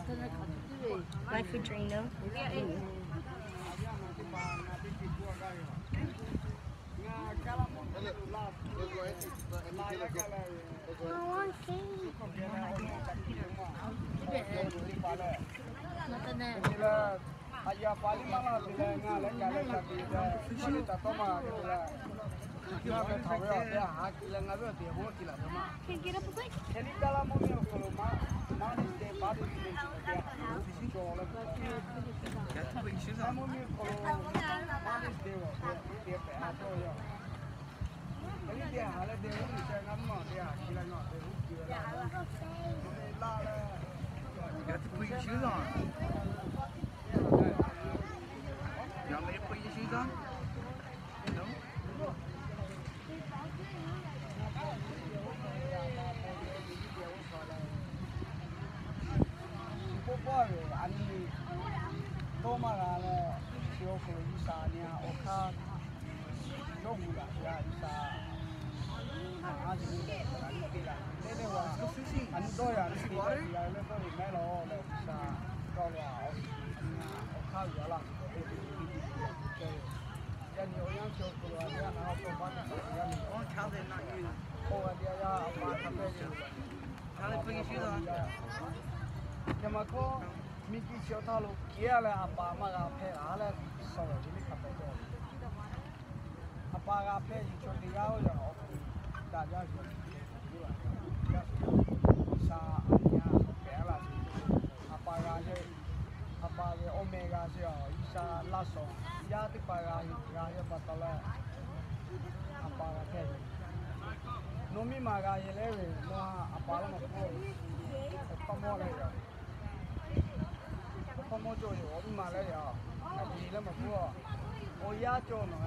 Life with Drano. K'oˆ pawˆ ve a nyi tawˇ maˇ g'a leh, chi awˬ hk'aw lo G'uiˬsha nyi a awˬ hk'aˇ yawˇ hui laꞈ g'a G'uiˬsha a nyi leh a nyi te la le le wa, a nyi dawˇ ya nyi te la le dawˇ ve mehˉ law leh G'uiˬsha kaꞈ la awˬ hk'aˇ g'a laˇ ve yaˇ nyi awˬ yanˇ chi awˬ hk'aw lo a nyi a na awˬ hk'aw ba na yaˇ nyi awˬ hk'aˇ ve na nyi k'oˆ g'a te a yaˇ a pa hk'a hpehꞈ ve Hk'e maˬ k'o, miˬguiˬ chi awˬ htaˇ lo kehˉ leh a pa maˇ g'a hpehꞈ a leh, suh ve liˇ hk'a hpehꞈ ve. A pa g'a hpehꞈ ve chaw teˇ g'aˇ oˇ yaꞈ awˬ hk'aw lo daꞈ jaˇ ve, G'uiˬsha a nyi a hpehꞈ laˇ ve, a pa g'a ve, a pa ve awˬ meh g'a ve a, G'uiˬsha laˇ shawˍ, yaˇ teˇ hpaˍ g'a ve g'a ve pa taw leh, a pa g'a hpehꞈ ve. Nawˬ miˇ ma g'a ve leh ve, nawˬ a pa leh maˇ k'oˆ, awˬ hk'aˇ mawˇ leh ve Awˬ hk'aˇ mawˇ cawˬ ve awˬ miˇ ma leh ve a, a yeˬ leh maˇ k'oˆ, awˬ yaˇ cawˬ nawˬ,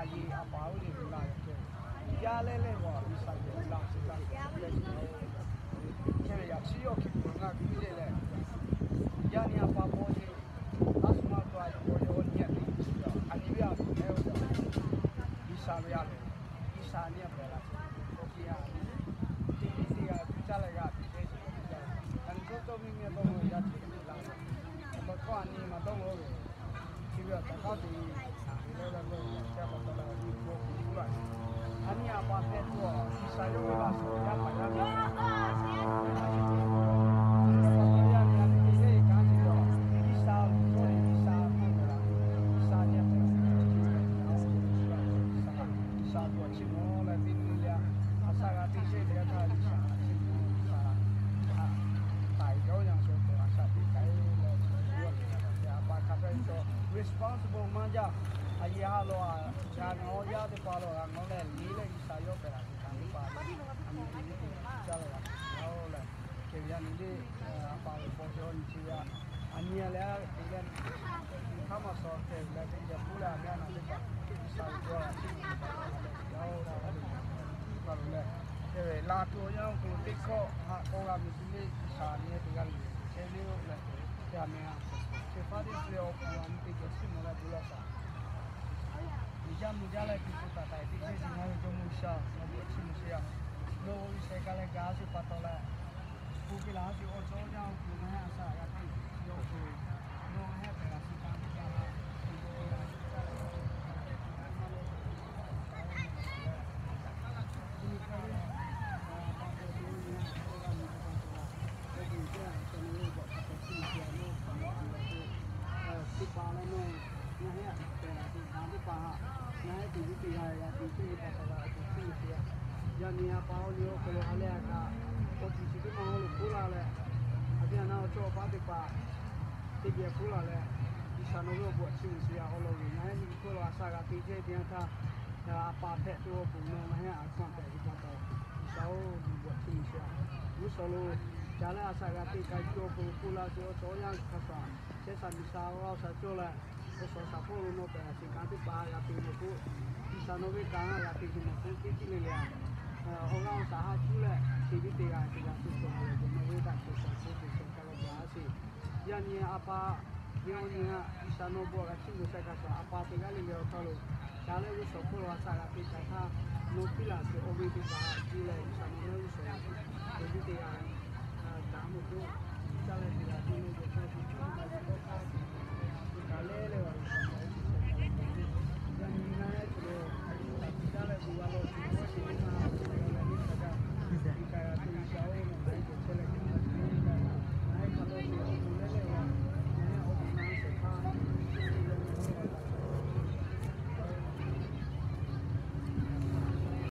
a yeˬ a pa oˇ ve la ve cawˬ, yaˇ leh leh ve a, G'uiˬsha ve la ve la ve leh, hk'e ve yaꞈ chi yawˇ hk'e tuˬ ngaˬ hui le leh, yaˇ nyi a pa paw ve, a shu ma pa ve awˬ yaˇ awˬ nyi a te, a nyi ve a shu leh ve, G'uiˬsha ve a leh, G'uiˬsha nyi a pehˬ la ve, awˬ hk'e a, teˇ nyi teˇ g'aˇ tuˬ caˇ leh g'a tuˬ ve, a nyi cawˇ cawˇ miˇ miˇ dawˇ ve yaˇ ceuˬ la ve, a pa hkawˇ a nyi ma dawˇ ve, chi ve a taꞈ k'aˇ te, a ve leh leh ve a pa taw la ve, a nyi a pa hpehꞈ tuˬ a, G'uiˬsha yawˇ ve la shu yaˇ paˍ yaˇ ve, a nyi a nyi te ve kanˉ chi ve a, G'uiˬsha ve cawˇ ve G'uiˬsha ve la, G'uiˬsha nyi a pehˬ la ve, G'uiˬsha tuˬ a chi mawˬ leh teˇ nyi le a, a shaꞈ g'a teˇ shehˆ ve a htaˇ G'uiˬsha chi mawˬ G'uiˬsha, a, taiˍ yawˇ yanˇ shu tuˬ a shaꞈ teˇ k'ai leh, a pa hk'a hpehꞈ ve chaw responsible maˇ jaˇ, a yeˬ ha lawˬ a, g'a nawˬ yaˇ teˇ hpaˍ lawˬ g'a nawˬ leh liꞈ leh G'uiˬsha yawˇ pehˬ la ve kanˉ teˇ hpaˍ, a nyi teˇ nyi teˇ nyi caˇ leh g'a nawˬ leh, hk'e ve yaˇ nyi le, a pa ve paw ve awˬ nyi chi ve a, a nyi a leh a te leh, hk'aˇ maˇ shawˍ hk'e leh teˇ geh puˇ leh a ve a na teˇ hpaˍ, G'uiˬsha ve paw a chi ve a, a leh, a leh, hk'e ve la tuˬ awˬ yanˇ awˬ hk'aw lo teˇ hkawˇ haꞈ k'aw g'a meh tuˬ le, G'uiˬsha nyi teˇ g'aˇ le, hk'e le oˇ leh, hk'e a meh a, chi hpaˇ teˇ chi awˬ hk'aw lo a nyi teˇ geh chiˇ mvuh leh bon lawˬ shaˍ. Miˬ jaˇ mvuh jaˇ leh tuˬ shu taˍ taˍ teˇ geh chi ngaˬ hui Jawˇmawˇ G'uiˬsha awˬ bon chiˇ mvuh sheˍ a. Nawˬ ve shehˍ ka leh gaˬ sheˍ pa taw leh, bon hk'e laˬ a sheˍ awˬ cawˇ awˬ yanˇ awˬ hk'aw lo ngaˬ hui a shaꞈ g'a teˇ chi awˬ hk'aw lo, nawˬ ngaˬ hui hpehꞈ la sheˍ kanˉ teˇ g'aˇ, teˇ pa leh nawˬ, ngaˬ hui a pehˬ la tuˬ kanˉ teˇ hpaˍ haꞈ, ngaˬ hui teˇ g'aˇ teˇ g'aˇ g'a tuˬ teˇ g'aˇ pa taw la tuˬ chiˇ mvuh sheˍ a. Yaˇ nyi a pa awˬ nyi awˬ hk'aw lo ha leh a kaꞈ, awˬ tuˬ chi teˇ maˇ awˬ lo k'oˆ la leh, a viˉ a naˉ awˬ chawˇ awˬ paˉ teˇ hpaˍ teˇ geh k'oˆ la leh, G'uiˬsha nawˬ ve awˬ bon a chiˇ mvuh sheˍ a. Awˬ lawn ve ngaˬ hui nyi hk'oˆ lo a shaꞈ g'a teˇ jehˇ teˇ yanˇ htaˇ, a pa hpehꞈ tuˬ awˬ pon nawˬ ngaˬ hui a hk'aw tehꞈ ve pa taw, G'uiˬsha oˬ, bon a chiˇ mvuh sheˍ a. G'uˇ suhˍ lo ca leh a shaꞈ g'a teˇ ka yawˇ awˬ hk'aw lo k'oˆ la sheˍ awˬ cawˇ awˬ yanˇ hk'a shuˍ, chehˇ sha miˬ sha g'aˇ shaˍ cawˇ leh, awˬ suhˍ shaˍ hpawˇ lo nawˬ pehˬ la sheˍ kanˉ teˇ hpaˍ g'a te ve k'o, G'uiˬsha nawˬ ve kanˉ g'a te ve nawˬ k'oˆ teˇ tiˉ le le a. Awˬ g'aˇ awˬ shaˍ haˉ cuˉ leh, chi ve teˇ g'aˇ teˇ g'aˇ tuˬ cawˬ leh, nawˬ ve daꞈ kehˬ shaˍ k'oˆ teˇ shaˍ ka leh gaˬ a sheˍ. Yaˇ nyi a pa, yaˇ nyi a, G'uiˬsha nawˬ bon a g'a chiˇ mvuh sheˍ hk'a shuˍ, a pa teˇ g'aˇ le le awˬ hk'aw lo, ca leh g'uˇ suhˍ hpawˇ lo a shaꞈ g'a teˇ ka htaˇ, nawˬ piˇ laˬ sheˍ awˬ ve teˇ hpaˍ haꞈ cuˇ leh,